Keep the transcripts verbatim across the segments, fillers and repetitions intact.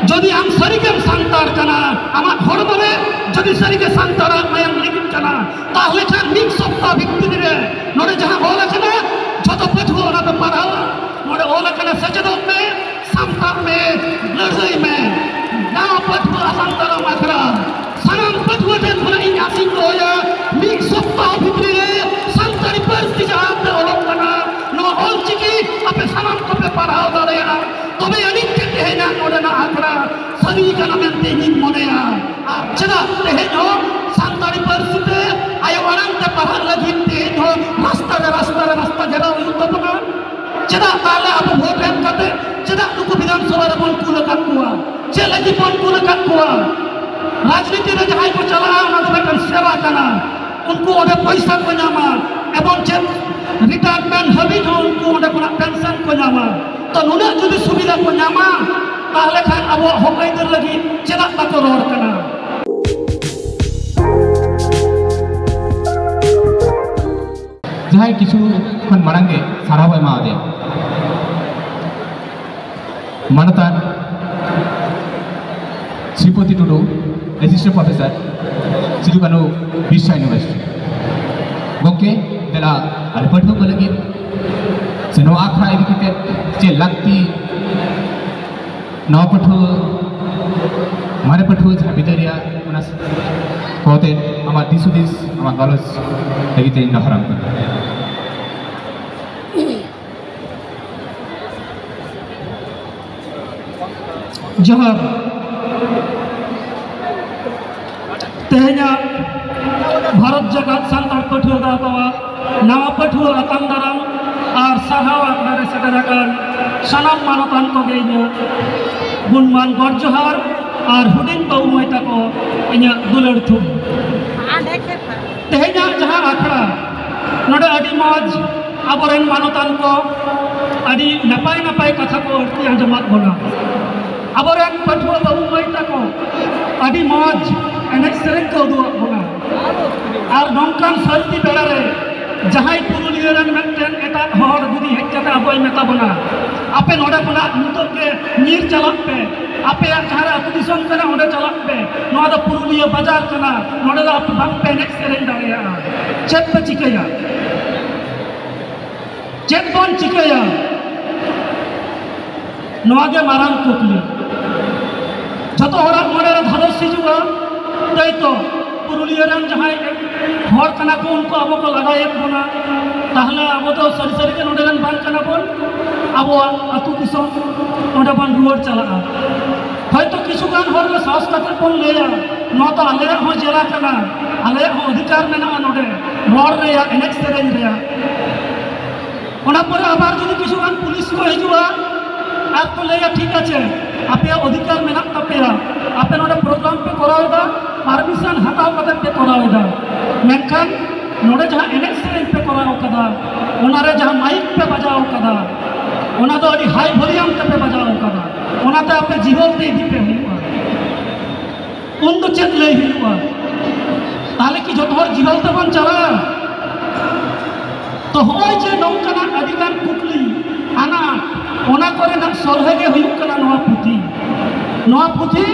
ᱡᱩᱫᱤ ᱟᱢ ᱥᱟᱹᱨᱤᱜᱮᱢ ᱥᱟᱱᱛᱟᱲ ᱠᱟᱱᱟ, ᱟᱢᱟᱜ ᱦᱚᱲᱢᱚ ᱨᱮ ᱡᱩᱫᱤ ᱥᱟᱹᱨᱤᱜᱮ ᱥᱟᱱᱛᱟᱲᱟᱜ ᱢᱟᱭᱟᱢ ᱞᱤᱸᱜᱤᱱ ᱠᱟᱱᱟ, ᱛᱟᱦᱞᱮ ᱠᱷᱟᱱ ᱢᱤᱫ ᱥᱚᱯᱛᱟᱦ ᱵᱷᱤᱛᱨᱤ ᱨᱮ ᱱᱚᱰᱮ ᱡᱟᱦᱟᱸ ᱚᱞ ᱟᱠᱟᱱᱟ, ᱡᱷᱚᱛᱚ ᱯᱟᱹᱴᱷᱩᱣᱟᱹ ᱚᱱᱟ ᱯᱮ ᱯᱟᱲᱦᱟᱣᱟ᱾ ᱱᱚᱰᱮ ᱚᱞ ᱟᱠᱟᱱᱟ, ᱥᱮᱪᱮᱫᱚᱜ ᱢᱮ, ᱥᱟᱱᱛᱟᱲ ᱢᱮ, ᱞᱟᱹᱲᱦᱟᱹᱭ ᱢᱮ᱾ ᱱᱟᱣᱟ ᱯᱟᱹᱴᱷᱩᱣᱟᱹ ᱟᱥᱟᱱᱛᱟᱲᱟᱢ ᱟᱠᱷᱲᱟ ᱥᱟᱱᱟᱢ ᱯᱟᱹᱴᱷᱩᱣᱟᱹ ᱴᱷᱮᱱ ᱠᱷᱚᱱᱟᱜ ᱤᱧ ᱟᱥᱤᱧ ᱫᱚᱦᱚᱭᱟ, ᱢᱤᱫ ᱥᱚᱯᱛᱟᱦ ᱵᱷᱤᱛᱨᱤ ᱨᱮ ᱥᱟᱱᱛᱟᱲᱤ ᱯᱟᱹᱨᱥᱤ ᱡᱟᱦᱟᱸ ᱛᱮ ᱚᱞᱚᱜ ᱠᱟᱱᱟ, ᱱᱚᱣᱟ ᱚᱞ ᱪᱤᱠᱤ ᱟᱯᱮ ᱥᱟᱱᱟᱢ ᱠᱚᱯᱮ ᱯᱟᱲᱦᱟᱣ ᱫᱟᱲᱮᱭᱟᱜᱼᱟ᱾ ᱛᱚᱵᱮ ᱟᱹᱱᱤᱡ ᱜᱮ ᱛᱮᱦᱮᱧᱟᱜ ᱱᱚᱰᱮᱱᱟᱜ ᱟᱠᱷᱲᱟ ᱥᱟᱹᱨᱤ ᱠᱟᱱᱟ ᱢᱮᱱᱛᱮ ᱤᱧᱤᱧ ᱢᱚᱱᱮᱭᱟ᱾ ᱟᱨ ᱪᱮᱫᱟᱜ ᱛᱮᱦᱮᱧ ᱦᱚᱸ ᱥᱟᱱᱛᱟᱲᱤ ᱯᱟᱹᱨᱥᱤ ᱛᱮ ᱟᱭᱳ ᱟᱲᱟᱝ ᱛᱮ ᱯᱟᱲᱦᱟᱜ ᱞᱟᱹᱜᱤᱫ ᱛᱮᱦᱮᱧ ᱦᱚᱸ ᱨᱟᱥᱛᱟ ᱨᱮ, ᱨᱟᱥᱛᱟ ᱨᱮ, ᱨᱟᱥᱛᱟ ᱜᱷᱮᱨᱟᱣ ᱦᱩᱭᱩᱜ ᱛᱟᱵᱚᱱᱟ? ᱪᱮᱫᱟᱜ ᱛᱟᱦᱞᱮ ᱟᱵᱚ ᱵᱷᱳᱴ ᱮᱢ ᱠᱟᱛᱮ ᱪᱮᱫᱟᱜ ᱱᱩᱠᱩ ᱵᱤᱫᱷᱟᱱ ᱥᱚᱵᱷᱟ ᱨᱮᱵᱚᱱ ᱠᱩᱞ ᱟᱠᱟᱫ ᱠᱚᱣᱟ? ᱪᱮᱫ ᱞᱟᱹᱜᱤᱫ ᱵᱚᱱ ᱠᱩᱞ ᱟᱠᱟᱫ ᱠᱚᱣᱟ? ᱨᱟᱡᱽᱱᱤᱛᱤ ᱨᱮ ᱡᱟᱦᱟᱸᱭ ᱠᱚ ᱪᱟᱞᱟᱜᱼᱟ, ᱚᱱᱟ ᱫᱚ ᱢᱤᱫᱴᱟᱝ ᱥᱮᱵᱟ ᱠᱟᱱᱟ᱾ ᱩᱱᱠᱩ ᱚᱸᱰᱮ ᱯᱚᱭᱥᱟ ᱠᱚ ᱧᱟᱢᱟ, ᱮᱵᱚᱝ ᱪᱮᱫ ᱨᱤᱴᱟᱭᱟᱨᱢᱮᱱᱴ ᱦᱟᱹᱵᱤᱡ ᱦᱚᱸ ᱩᱱᱠᱩ ᱚᱸᱰᱮ ᱠᱷᱚᱱᱟᱜ ᱯᱮᱱᱥᱚᱱ ᱠᱚ ᱧᱟᱢᱟ᱾ ᱛᱚ, ᱱᱩᱱᱟᱹᱜ ᱡᱩᱫᱤ ᱥᱩᱵᱤᱫᱷᱟ ᱠᱚ ᱧᱟᱢᱟ, ᱛᱟᱦᱞᱮ ᱠᱷᱟᱱ ᱟᱵᱚᱣᱟᱜ ᱦᱚᱠ ᱟᱹᱭᱫᱟᱹᱨ ᱞᱟᱹᱜᱤᱫ ᱪᱮᱫᱟᱜ ᱵᱟᱠᱚ ᱨᱚᱲ ᱠᱟᱱᱟ? ᱡᱟᱦᱟᱸᱭ ᱠᱤᱪᱷᱩ ᱠᱷᱚᱱ ᱢᱟᱲᱟᱝ ᱜᱮ ᱥᱟᱨᱦᱟᱣ ᱮᱢᱟᱣᱟᱫᱮᱭᱟ, Manotan Sripati Tudu, assistant professor, Sido Kanhu Birsa university. ᱜᱚᱢᱠᱮ, ᱫᱮᱞᱟ ᱟᱞᱮ ᱯᱟᱹᱴᱷᱩᱣᱟᱹ ᱠᱚ ᱞᱟᱹᱜᱤᱫ ᱥᱮ ᱱᱚᱣᱟ ᱟᱠᱷᱲᱟ ᱤᱫᱤ ᱠᱟᱛᱮ ᱪᱮᱫ ᱞᱟᱹᱠᱛᱤ, ᱱᱟᱣᱟ ᱯᱟᱹᱴᱷᱩᱣᱟᱹ, ᱢᱟᱨᱮ ᱯᱟᱹᱴᱷᱩᱣᱟᱹ ᱡᱟᱦᱟᱸ ᱵᱤᱫᱟᱹᱭ ᱨᱮᱭᱟᱜ ᱚᱱᱟ ᱠᱚᱛᱮ ᱟᱢᱟᱜ ᱫᱤᱥ ᱦᱩᱫᱤᱥ, ᱟᱢᱟᱜ ᱜᱟᱞᱚᱪ ᱞᱟᱹᱜᱤᱫ ᱛᱮ ᱤᱧ ᱱᱮᱦᱚᱨᱟᱢ ᱠᱟᱱᱟ᱾ ᱡᱚᱦᱟᱨ᱾ ᱛᱮᱦᱮᱧᱟᱜ ᱵᱷᱟᱨᱚᱛ ᱡᱟᱠᱟᱛ ᱥᱟᱱᱛᱟᱲ ᱯᱟᱹᱴᱷᱩᱣᱟᱹ ᱜᱟᱶᱛᱟᱣᱟᱜ ᱱᱟᱣᱟ ᱯᱟᱹᱴᱷᱩᱣᱟᱹ ᱟᱛᱟᱝ ᱫᱟᱨᱟᱢ ᱟᱨ ᱥᱟᱨᱦᱟᱣ ᱟᱠᱷᱲᱟ ᱨᱮ ᱥᱮᱴᱮᱨ ᱟᱠᱟᱱ ᱥᱟᱱᱟᱢ ᱢᱟᱱᱚᱛᱟᱱ ᱠᱚᱜᱮ ᱤᱧᱟᱹᱜ ᱜᱩᱱᱢᱟᱱ ᱜᱚᱰ ᱡᱚᱦᱟᱨ ᱟᱨ ᱦᱩᱰᱤᱧ ᱵᱟᱹᱵᱩ ᱢᱟᱹᱭ ᱛᱟᱠᱚ ᱤᱧᱟᱹᱜ ᱫᱩᱞᱟᱹᱲ ᱛᱷᱩᱢ᱾ ᱛᱮᱦᱮᱧᱟᱜ ᱡᱟᱦᱟᱸ ᱟᱠᱷᱲᱟ, ᱱᱚᱰᱮ ᱟᱹᱰᱤ ᱢᱚᱡᱽ ᱟᱵᱚᱨᱮᱱ ᱢᱟᱱᱚᱛᱟᱱ ᱠᱚ ᱟᱹᱰᱤ ᱱᱟᱯᱟᱭ ᱱᱟᱯᱟᱭ ᱠᱟᱛᱷᱟ ᱠᱚ ᱟᱹᱲᱛᱤ ᱟᱸᱡᱚᱢᱟᱫ ᱵᱚᱱᱟ᱾ ᱟᱵᱚᱨᱮᱱ ᱯᱟᱹᱴᱷᱩᱣᱟᱹ ᱵᱟᱹᱵᱩ ᱢᱟᱹᱭ ᱛᱟᱠᱚ ᱟᱹᱰᱤ ᱢᱚᱡᱽ ᱮᱱᱮᱡ ᱥᱮᱨᱮᱧ ᱠᱚ ᱩᱫᱩᱜ ᱟᱫ ᱵᱚᱱᱟ᱾ ᱟᱨ ᱱᱚᱝᱠᱟᱱ ᱥᱟᱹᱨᱫᱤ ᱵᱮᱲᱟ ᱨᱮ ᱡᱟᱦᱟᱸᱭ ᱯᱩᱨᱩᱞᱤᱭᱟᱹ ᱨᱮᱱ ᱢᱤᱫᱴᱮᱱ ᱮᱴᱟᱜ ᱦᱚᱲ ᱡᱩᱫᱤ ᱦᱮᱡ ᱠᱟᱛᱮ ᱟᱵᱚᱭ ᱢᱮᱛᱟ ᱵᱚᱱᱟ, "ᱟᱯᱮ ᱱᱚᱰᱮ ᱠᱷᱚᱱᱟᱜ ᱱᱤᱛᱚᱜ ᱜᱮ ᱧᱤᱨ ᱪᱟᱞᱟᱜ ᱯᱮ, ᱟᱯᱮᱭᱟᱜ ᱡᱟᱦᱟᱸ ᱨᱮ ᱟᱹᱛᱩ ᱫᱤᱥᱚᱢ ᱠᱟᱱᱟ, ᱚᱸᱰᱮ ᱪᱟᱞᱟᱜ ᱯᱮ᱾ ᱱᱚᱣᱟ ᱫᱚ ᱯᱩᱨᱩᱞᱤᱭᱟᱹ ᱵᱟᱡᱟᱨ ᱠᱟᱱᱟ, ᱱᱚᱰᱮ ᱫᱚ ᱟᱯᱮ ᱵᱟᱝ ᱯᱮ ᱮᱱᱮᱡ ᱥᱮᱨᱮᱧ ᱫᱟᱲᱮᱭᱟᱜᱼᱟ᱾ ᱪᱮᱫ ᱯᱮ ᱪᱤᱠᱟᱹᱭᱟ? ᱪᱮᱫ ᱵᱚᱱ ᱪᱤᱠᱟᱹᱭᱟ? ᱱᱚᱣᱟ ᱜᱮ ᱢᱟᱨᱟᱝ ᱠᱩᱠᱞᱤ᱾ ᱡᱚᱛᱚ ᱦᱚᱲᱟᱜ ᱢᱚᱱᱮ ᱨᱮ ᱫᱷᱟᱫᱚᱥ ᱦᱤᱡᱩᱜᱼᱟ, ᱛᱟᱭ ᱛᱚ? ᱯᱩᱨᱩᱞᱤᱭᱟᱹ ᱨᱮᱱ ᱡᱟᱦᱟᱸᱭ ᱦᱚᱲ ᱠᱟᱱᱟ ᱠᱚ, ᱩᱱᱠᱩ ᱟᱵᱚ ᱠᱚ ᱞᱟᱜᱟᱭᱮᱫ ᱵᱚᱱᱟ, ᱛᱟᱦᱞᱮ ᱟᱵᱚ ᱫᱚ ᱥᱟᱹᱨᱤ ᱥᱟᱹᱨᱤ ᱜᱮ ᱱᱚᱰᱮ ᱨᱮᱱ ᱵᱟᱝ ᱠᱟᱱᱟ ᱵᱚᱱ, ᱟᱵᱚᱣᱟᱜ ᱟᱹᱛᱩ ᱫᱤᱥᱚᱢ ᱚᱸᱰᱮ ᱵᱚᱱ ᱨᱩᱣᱟᱹᱲ ᱪᱟᱞᱟᱜᱼᱟ᱾ ᱦᱚᱭᱛᱚ ᱠᱤᱪᱷᱩ ᱜᱟᱱ ᱦᱚᱲ ᱫᱚ ᱥᱟᱦᱚᱥ ᱠᱟᱛᱮ ᱵᱚᱱ ᱞᱟᱹᱭᱟ, ᱱᱚᱣᱟ ᱫᱚ ᱟᱞᱮᱭᱟᱜ ᱦᱚᱸ ᱡᱮᱞᱟ ᱠᱟᱱᱟ, ᱟᱞᱮᱭᱟᱜ ᱦᱚᱸ ᱚᱫᱷᱤᱠᱟᱨ ᱢᱮᱱᱟᱜᱼᱟ ᱱᱚᱰᱮ ᱨᱚᱲ ᱨᱮᱭᱟᱜ, ᱮᱱᱮᱡ ᱥᱮᱨᱮᱧ ᱨᱮᱭᱟᱜ᱾ ᱚᱱᱟ ᱯᱚᱨᱮ ᱟᱵᱟᱨ ᱡᱩᱫᱤ ᱠᱤᱪᱷᱩ ᱜᱟᱱ ᱯᱩᱞᱤᱥ ᱠᱚ ᱦᱤᱡᱩᱜᱼᱟ ᱟᱨ ᱠᱚ ᱞᱟᱹᱭᱟ, ᱴᱷᱤᱠ ᱟᱪᱷᱮ, ᱟᱯᱮᱭᱟᱜ ᱚᱫᱷᱤᱠᱟᱨ ᱢᱮᱱᱟᱜ ᱛᱟᱯᱮᱭᱟ, ᱟᱯᱮ ᱱᱚᱰᱮ ᱯᱨᱳᱜᱨᱟᱢ ᱯᱮ ᱠᱚᱨᱟᱣ ᱮᱫᱟ, ᱯᱟᱨᱢᱤᱥᱚᱱ ᱦᱟᱛᱟᱣ ᱠᱟᱛᱮ ᱯᱮ ᱠᱚᱨᱟᱣ ᱮᱫᱟ, ᱢᱮᱱᱠᱷᱟᱱ ᱱᱚᱰᱮ ᱡᱟᱦᱟᱸ ᱮᱱᱮᱡ ᱥᱮᱨᱮᱧ ᱯᱮ ᱠᱚᱨᱟᱣ ᱠᱟᱫᱟ, ᱚᱱᱟᱨᱮ ᱡᱟᱦᱟᱸ ᱢᱟᱭᱤᱠ ᱯᱮ ᱵᱟᱡᱟᱣ ᱠᱟᱫᱟ, ᱚᱱᱟ ᱫᱚ ᱟᱹᱰᱤ ᱦᱟᱭ ᱵᱷᱚᱞᱤᱭᱟᱢ ᱛᱮᱯᱮ ᱵᱟᱡᱟᱣ ᱠᱟᱫᱟ, ᱚᱱᱟᱛᱮ ᱟᱯᱮ ᱡᱤᱦᱚᱞ ᱛᱮ ᱤᱫᱤ ᱯᱮ ᱦᱩᱭᱩᱜᱼᱟ᱾ ᱩᱱ ᱫᱚ ᱪᱮᱫ ᱞᱟᱹᱭ ᱦᱩᱭᱩᱜᱼᱟ? ᱛᱟᱦᱞᱮ ᱠᱤ ᱡᱚᱛᱚ ᱦᱚᱲ ᱡᱤᱦᱚᱞ ᱛᱮᱵᱚᱱ ᱪᱟᱞᱟᱜᱼᱟ? ᱛᱚ, ᱦᱚᱸᱜᱼᱚᱭ ᱡᱮ ᱱᱚᱝᱠᱟᱱᱟᱜ ᱟᱹᱰᱤᱜᱟᱱ ᱠᱩᱠᱞᱤ, ᱟᱱᱟᱴ, ᱚᱱᱟ ᱠᱚᱨᱮᱱᱟᱜ ᱥᱚᱞᱦᱮ ᱜᱮ ᱦᱩᱭᱩᱜ ᱠᱟᱱᱟ ᱱᱚᱣᱟ ᱯᱩᱛᱷᱤ᱾ ᱱᱚᱣᱟ ᱯᱩᱛᱷᱤ,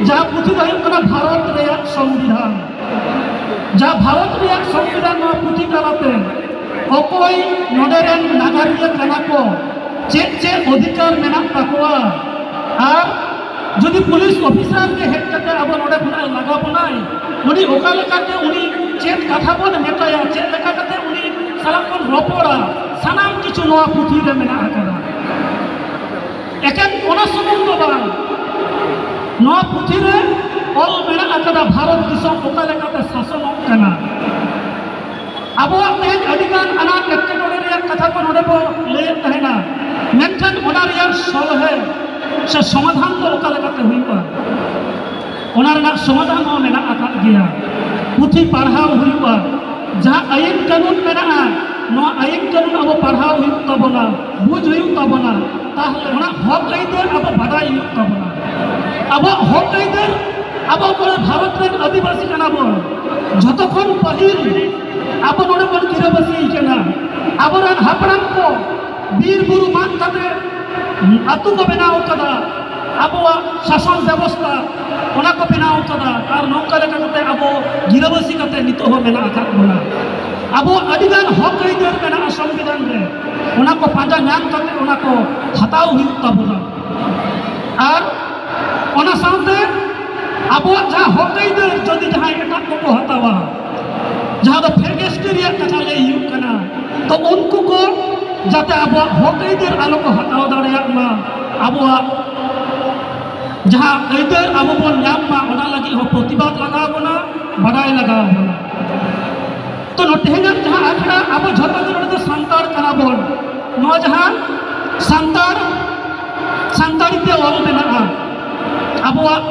ᱡᱟᱦᱟᱸ ᱯᱩᱛᱷᱤ ᱫᱚ ᱦᱩᱭᱩᱜ ᱠᱟᱱᱟ ᱵᱷᱟᱨᱚᱛ ᱨᱮᱭᱟᱜ ᱥᱚᱝᱵᱤᱫᱷᱟᱱ᱾ ᱡᱟᱦᱟᱸ ᱵᱷᱟᱨᱚᱛ ᱨᱮᱭᱟᱜ ᱥᱚᱝᱵᱤᱫᱷᱟᱱ, ᱱᱚᱣᱟ ᱯᱩᱛᱷᱤ ᱛᱟᱞᱟᱛᱮ ᱚᱠᱚᱭ ᱱᱚᱰᱮ ᱨᱮᱱ ᱱᱟᱜᱟᱨᱤᱭᱟᱹ ᱠᱟᱱᱟ ᱠᱚ, ᱪᱮᱫ ᱪᱮᱫ ᱚᱫᱷᱤᱠᱟᱨ ᱢᱮᱱᱟᱜ ᱛᱟᱠᱚᱣᱟ, ᱟᱨ ᱡᱩᱫᱤ ᱯᱩᱞᱤᱥ ᱚᱯᱷᱤᱥᱟᱨ ᱜᱮ ᱦᱮᱡ ᱠᱟᱛᱮ ᱟᱵᱚ ᱱᱚᱰᱮ ᱠᱷᱚᱱᱟᱜ ᱮ ᱞᱟᱜᱟ ᱵᱚᱱᱟᱭ, ᱩᱱᱤ ᱚᱠᱟ ᱞᱮᱠᱟᱛᱮ, ᱩᱱᱤ ᱪᱮᱫ ᱠᱟᱛᱷᱟ ᱵᱚᱱ ᱢᱮᱛᱟᱭᱟ, ᱪᱮᱫ ᱞᱮᱠᱟ ᱠᱟᱛᱮ ᱩᱱᱤ ᱥᱟᱞᱟᱜ ᱵᱚᱱ ᱨᱚᱯᱚᱲᱟ, ᱥᱟᱱᱟᱢ ᱠᱤᱪᱷᱩ ᱱᱚᱣᱟ ᱯᱩᱛᱷᱤ ᱨᱮ ᱢᱮᱱᱟᱜ ᱟᱠᱟᱫᱟ᱾ ᱮᱠᱮᱱ ᱚᱱᱟ ᱥᱩᱢᱩᱝ ᱫᱚ ᱵᱟᱝ, ᱱᱚᱣᱟ ᱯᱩᱛᱷᱤ ᱨᱮ ᱚᱞ ᱢᱮᱱᱟᱜ ᱟᱠᱟᱫᱟ ᱵᱷᱟᱨᱚᱛ ᱫᱤᱥᱚᱢ ᱚᱠᱟ ᱞᱮᱠᱟᱛᱮ ᱥᱟᱥᱚᱱᱚᱜ ᱠᱟᱱᱟ᱾ ᱟᱵᱚᱣᱟᱜ ᱛᱮᱦᱮᱧ ᱟᱹᱰᱤᱜᱟᱱ ᱟᱱᱟᱴ ᱮᱴᱠᱮᱴᱚᱬᱮ ᱨᱮᱭᱟᱜ ᱠᱟᱛᱷᱟ ᱠᱚ ᱱᱚᱰᱮ ᱵᱚ ᱞᱟᱹᱭᱮᱫ ᱛᱟᱦᱮᱱᱟ, ᱢᱮᱱᱠᱷᱟᱱ ᱚᱱᱟ ᱨᱮᱭᱟᱜ ᱥᱚᱞᱦᱮ ᱥᱮ ᱥᱚᱢᱟᱫᱷᱟᱱ ᱫᱚ ᱚᱠᱟ ᱞᱮᱠᱟᱛᱮ ᱦᱩᱭᱩᱜᱼᱟ, ᱚᱱᱟ ᱨᱮᱱᱟᱜ ᱥᱚᱢᱟᱫᱷᱟᱱ ᱦᱚᱸ ᱢᱮᱱᱟᱜ ᱟᱠᱟᱫ ᱜᱮᱭᱟ᱾ ᱯᱩᱛᱷᱤ ᱯᱟᱲᱦᱟᱣ ᱦᱩᱭᱩᱜᱼᱟ, ᱡᱟᱦᱟᱸ ᱟᱹᱭᱤᱱ ᱠᱟᱹᱱᱩᱱ ᱢᱮᱱᱟᱜᱼᱟ, ᱱᱚᱣᱟ ᱟᱹᱭᱤᱱ ᱠᱟᱹᱱᱩᱱ ᱟᱵᱚ ᱯᱟᱲᱦᱟᱣ ᱦᱩᱭᱩᱜ ᱛᱟᱵᱚᱱᱟ, ᱵᱩᱡᱽ ᱦᱩᱭᱩᱜ ᱛᱟᱵᱚᱱᱟ, ᱛᱟᱦᱞᱮ ᱚᱱᱟ ᱦᱚᱠ ᱟᱹᱭᱫᱟᱹᱨ ᱟᱵᱚ ᱵᱟᱰᱟᱭ ᱦᱩᱭᱩᱜ ᱛᱟᱵᱚᱱᱟ᱾ ᱟᱵᱚᱣᱟᱜ ᱦᱚᱠ ᱟᱹᱭᱫᱟᱹᱨ, ᱟᱵᱚ ᱠᱚ ᱵᱷᱟᱨᱚᱛ ᱨᱮᱱ ᱟᱹᱫᱤᱵᱟᱹᱥᱤ ᱠᱟᱱᱟ ᱵᱚᱱ, ᱡᱷᱚᱛᱚ ᱠᱷᱚᱱ ᱯᱟᱹᱦᱤᱞ ᱟᱵᱚ ᱱᱚᱰᱮ ᱵᱚᱱ ᱜᱤᱨᱟᱹᱵᱟᱹᱥᱤ ᱠᱟᱱᱟ᱾ ᱟᱵᱚᱨᱮᱱ ᱦᱟᱯᱲᱟᱢ ᱠᱚ ᱵᱤᱨ ᱵᱩᱨᱩ ᱢᱟᱜ ᱠᱟᱛᱮ ᱟᱹᱛᱩ ᱠᱚ ᱵᱮᱱᱟᱣ ᱠᱟᱫᱟ᱾ ᱟᱵᱚᱣᱟᱜ ᱥᱟᱥᱚᱱ ᱵᱮᱵᱚᱥᱛᱷᱟ, ᱚᱱᱟ ᱠᱚ ᱵᱮᱱᱟᱣ ᱠᱟᱫᱟ᱾ ᱟᱨ ᱱᱚᱝᱠᱟ ᱞᱮᱠᱟ ᱠᱟᱛᱮ ᱟᱵᱚ ᱜᱤᱨᱟᱹᱵᱟᱹᱥᱤ ᱠᱟᱛᱮ ᱱᱤᱛᱚᱜ ᱦᱚᱸ ᱢᱮᱱᱟᱜ ᱟᱠᱟᱫ ᱵᱚᱱᱟ᱾ ᱟᱵᱚᱣᱟᱜ ᱟᱹᱰᱤᱜᱟᱱ ᱦᱚᱠ ᱟᱹᱭᱫᱟᱹᱨ ᱢᱮᱱᱟᱜᱼᱟ ᱥᱚᱝᱵᱤᱫᱷᱟᱱ ᱨᱮ, ᱚᱱᱟ ᱠᱚ ᱯᱟᱸᱡᱟ ᱧᱟᱢ ᱠᱟᱛᱮ ᱚᱱᱟ ᱠᱚ ᱦᱟᱛᱟᱣ ᱦᱩᱭᱩᱜ ᱛᱟᱵᱚᱱᱟ᱾ ᱟᱨ ᱚᱱᱟ ᱥᱟᱶᱛᱮ ᱟᱵᱚᱣᱟᱜ ᱡᱟᱦᱟᱸ ᱦᱚᱠ ᱟᱹᱭᱫᱟᱹᱨ ᱡᱩᱫᱤ ᱡᱟᱦᱟᱸᱭ ᱮᱴᱟᱜ ᱠᱚᱠᱚ ᱦᱟᱛᱟᱣᱟ, ᱡᱟᱦᱟᱸ ᱫᱚ ᱯᱷᱮᱰ ᱮᱥ ᱴᱤ ᱨᱮᱭᱟᱜ ᱠᱟᱛᱷᱟ ᱞᱟᱹᱭ ᱦᱩᱭᱩᱜ ᱠᱟᱱᱟ, ᱛᱚ ᱩᱱᱠᱩ ᱠᱚ ᱡᱟᱛᱮ ᱟᱵᱚᱣᱟᱜ ᱦᱚᱠ ᱟᱹᱭᱫᱟᱹᱨ ᱟᱞᱚ ᱠᱚ ᱦᱟᱛᱟᱣ ᱫᱟᱲᱮᱭᱟᱜ ᱢᱟ, ᱟᱵᱚᱣᱟᱜ ᱡᱟᱦᱟᱸ ᱟᱹᱭᱫᱟᱹᱨ ᱟᱵᱚ ᱵᱚᱱ ᱧᱟᱢ ᱢᱟ, ᱚᱱᱟ ᱞᱟᱹᱜᱤᱫ ᱦᱚᱸ ᱯᱨᱚᱛᱤᱵᱟᱫ ᱞᱟᱜᱟᱣ ᱵᱚᱱᱟ, ᱵᱟᱰᱟᱭ ᱞᱟᱜᱟᱣ ᱵᱚᱱᱟ᱾ ᱛᱚ ᱱᱚ-, ᱛᱮᱦᱮᱧᱟᱜ ᱡᱟᱦᱟᱸ ᱟᱠᱷᱲᱟ, ᱟᱵᱚ ᱡᱷᱚᱛᱚ ᱜᱮ ᱱᱚᱰᱮ ᱫᱚ ᱥᱟᱱᱛᱟᱲ ᱠᱟᱱᱟ ᱵᱚᱱ᱾ ᱱᱚᱣᱟ ᱡᱟᱦᱟᱸ ᱥᱟᱱᱛᱟᱲ, ᱥᱟᱱᱛᱟᱲᱤ ᱛᱮ ᱚᱞ ᱢᱮᱱᱟᱜᱼᱟ, ᱟᱵᱚᱣᱟᱜ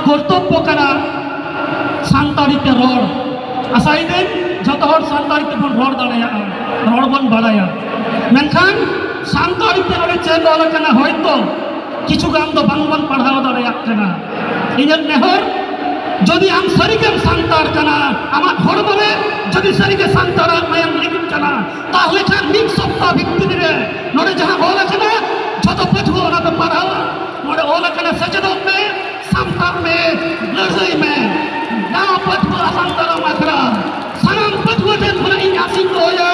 ᱠᱚᱨᱛᱚᱵᱵᱚ ᱠᱟᱱᱟ ᱥᱟᱱᱛᱟᱲᱤ ᱛᱮ ᱨᱚᱲ᱾ ᱟᱥᱟᱭᱮᱫᱟᱹᱧ ᱡᱷᱚᱛᱚ ᱦᱚᱲ ᱥᱟᱱᱛᱟᱲᱤ ᱛᱮᱵᱚᱱ ᱨᱚᱲ ᱫᱟᱲᱮᱭᱟᱜᱼᱟ, ᱨᱚᱲ ᱵᱚᱱ ᱵᱟᱲᱟᱭᱟ᱾ ᱢᱮᱱᱠᱷᱟᱱ ᱥᱟᱱᱛᱟᱲᱤ ᱛᱮ ᱱᱚᱰᱮ ᱪᱮᱫ ᱚᱞ ᱟᱠᱟᱱᱟ, ᱦᱚᱭᱛᱚ ᱠᱤᱪᱷᱩ ᱜᱟᱱ ᱫᱚ ᱵᱟᱝ ᱵᱚᱱ ᱯᱟᱲᱦᱟᱣ ᱫᱟᱲᱮᱭᱟᱜ ᱠᱟᱱᱟ᱾ ᱤᱧᱟᱹᱜ ᱱᱮᱦᱚᱨ, ᱡᱩᱫᱤ ᱟᱢ ᱥᱟᱹᱨᱤᱜᱮᱢ ᱥᱟᱱᱛᱟᱲ ᱠᱟᱱᱟ, ᱟᱢᱟᱜ ᱦᱚᱲᱢᱚ ᱨᱮ ᱡᱩᱫᱤ ᱥᱟᱹᱨᱤᱜᱮ ᱥᱟᱱᱛᱟᱲᱟᱜ ᱢᱟᱭᱟᱢ ᱞᱤᱸᱜᱤᱱ ᱠᱟᱱᱟ, ᱛᱟᱦᱞᱮ ᱠᱷᱟᱱ ᱢᱤᱫ ᱥᱚᱯᱛᱟ ᱵᱷᱤᱛᱨᱤ ᱨᱮ ᱱᱚᱰᱮ ᱡᱟᱦᱟᱸ ᱚᱞ ᱟᱠᱟᱱᱟ, ᱡᱷᱚᱛᱚ ᱯᱟᱹᱴᱷᱩᱣᱟᱹ ᱚᱱᱟ ᱯᱮ ᱯᱟᱲᱦᱟᱣᱟ᱾ ᱱᱚᱰᱮ ᱚᱞ ᱟᱠᱟᱱᱟ, ᱥᱮᱪᱮᱫᱚᱜ ᱢᱮ, ᱥᱟᱱᱛᱟᱲ ᱢᱮ, ᱞᱟᱹᱲᱦᱟᱹᱭ ᱢᱮ᱾ ᱱᱟᱣᱟ ᱯᱟᱹᱴᱷᱩᱣᱟᱹ ᱟᱥᱟᱱ ᱫᱟᱨᱟᱢ ᱟᱠᱷᱲᱟ᱾ ᱥᱟᱱᱟᱢ ᱯᱟᱹᱴᱷᱩᱣᱟᱹ ᱴᱷᱮᱱ ᱠᱷᱚᱱᱟᱜ ᱤᱧ ᱟᱥᱤᱧ ᱫᱚᱦᱚᱭᱟ,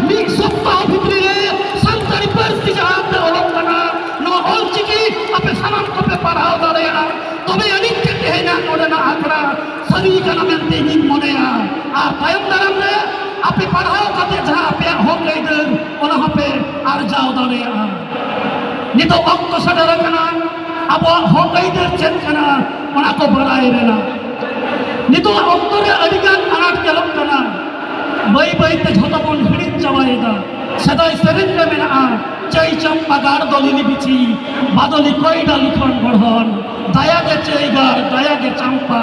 ᱢᱤᱫ ᱥᱚᱯᱛᱟᱦᱚ ᱵᱷᱤᱛᱨᱤ ᱨᱮ ᱥᱟᱱᱛᱟᱲᱤ ᱯᱟᱹᱨᱥᱤ ᱡᱟᱦᱟᱸ ᱛᱮ ᱚᱞᱚᱜ ᱠᱟᱱᱟ, ᱱᱚᱣᱟ ᱚᱞ ᱪᱤᱠᱤ ᱟᱯᱮ ᱥᱟᱱᱟᱢ ᱠᱚᱯᱮ ᱯᱟᱲᱦᱟᱣ ᱫᱟᱲᱮᱭᱟᱜᱼᱟ᱾ ᱛᱚᱵᱮ ᱟᱹᱱᱤᱡ ᱜᱮ ᱛᱮᱦᱮᱧᱟᱜ ᱱᱚᱰᱮᱱᱟᱜ ᱟᱠᱷᱲᱟ ᱥᱟᱹᱨᱤ ᱠᱟᱱᱟ ᱢᱮᱱᱛᱮ ᱤᱧᱤᱧ ᱢᱚᱱᱮᱭᱟ᱾ ᱟᱨ ᱛᱟᱭᱚᱢ ᱫᱟᱨᱟᱢ ᱨᱮ ᱟᱯᱮ ᱯᱟᱲᱦᱟᱣ ᱠᱟᱛᱮ ᱡᱟᱦᱟᱸ ᱟᱯᱮᱭᱟᱜ ᱦᱚᱠ ᱟᱹᱭᱫᱟᱹᱨ, ᱚᱱᱟ ᱦᱚᱸᱯᱮ ᱟᱨᱡᱟᱣ ᱫᱟᱲᱮᱭᱟᱜᱼᱟ᱾ ᱱᱤᱛᱚᱜ ᱚᱠᱛᱚ ᱥᱮᱴᱮᱨ ᱟᱠᱟᱱᱟ ᱟᱵᱚᱣᱟᱜ ᱦᱚᱠ ᱟᱹᱭᱫᱟᱹᱨ ᱪᱮᱫ ᱠᱟᱱᱟ, ᱚᱱᱟ ᱠᱚ ᱵᱟᱲᱟᱭ ᱨᱮᱱᱟᱜ᱾ ᱱᱤᱛᱚᱜ ᱚᱠᱛᱚ ᱨᱮ ᱟᱹᱰᱤᱜᱟᱱ ᱟᱱᱟᱴ ᱧᱮᱞᱚᱜ ᱠᱟᱱᱟ, ᱵᱟᱹᱭ ᱵᱟᱹᱭ ᱛᱮ ᱡᱷᱚᱛᱚ ᱵᱚᱱ ᱦᱤᱲᱤᱧ ᱪᱟᱵᱟᱭᱮᱫᱟ᱾ ᱥᱮᱫᱟᱭ ᱥᱮᱨᱮᱧ ᱨᱮ ᱢᱮᱱᱟᱜᱼᱟ, "ᱪᱟᱹᱭ ᱪᱟᱢᱯᱟ ᱜᱟᱲ ᱫᱚᱞᱤᱞᱤ ᱵᱤᱪᱷᱤ, ᱵᱟᱫᱚᱞᱤ ᱠᱚᱭᱰᱟ ᱞᱤᱠᱷᱚᱱ ᱜᱚᱲᱦᱚᱱ, ᱫᱟᱭᱟ ᱜᱮ ᱪᱟᱹᱭ ᱜᱟᱲ, ᱫᱟᱭᱟ ᱜᱮ ᱪᱟᱢᱯᱟ,